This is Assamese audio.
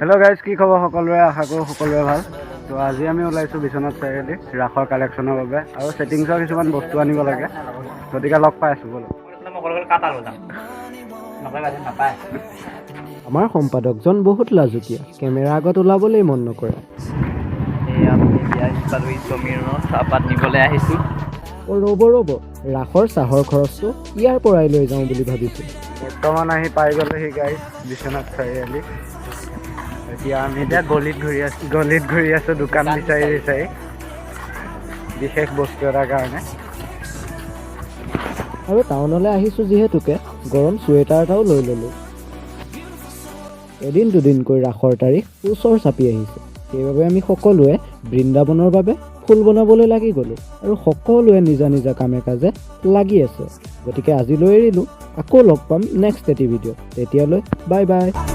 হেল্ল' গাইজ, কি খবৰ সকলোৰে? আশা কৰোঁ সকলোৰে ভাল। তো আজি আমি ওলাইছোঁ বিশ্বনাথ চাৰিআলি ৰাসৰ কালেকশ্যনৰ বাবে আৰু ছেটিংছৰ কিছুমান বস্তু আনিব লাগে। গতিকে লগ পাই আছোঁ, ব'লক। নাপায়। আমাৰ সম্পাদকজন বহুত লাজুকীয়া, কেমেৰা আগত ওলাবলৈ মন নকৰে। এই আমি এতিয়া আহি পালোহি সমীৰণৰ চাহপাত নিবলৈ আহিছোঁ। অ' ৰ'ব ৰ'ব, ৰাসৰ চাহৰ খৰচটো ইয়াৰ পৰাই লৈ যাওঁ বুলি ভাবিছোঁ। বৰ্তমান আহি পাই গ'লোহি গাইজ বিশ্বনাথ চাৰিআলি। এতিয়া আমি এতিয়া গলিত ঘূৰি আছোঁ। গলিত ঘূৰি আছোঁ দোকান দোকান বিচাৰি বিচাৰি। বিচাৰি, বিশেষ বস্তু এটাৰ কাৰণে। আৰু টাউনলৈ আহিছোঁ যিহেতুকে গৰম চুৱেটাৰ এটাও লৈ ল'লোঁ। এদিন দুদিনকৈ ৰাসৰ তাৰিখ ওচৰ চাপি আহিছে। সেইবাবে আমি সকলোৱে বৃন্দাবনৰ বাবে ফুল বনাবলৈ লাগি গ'লোঁ আৰু সকলোৱে নিজা নিজা কামে কাজে লাগি আছে। গতিকে আজিলৈ এৰিলোঁ। আকৌ লগ পাম নেক্সট এটি ভিডিঅ'ত। তেতিয়ালৈ বাই বাই।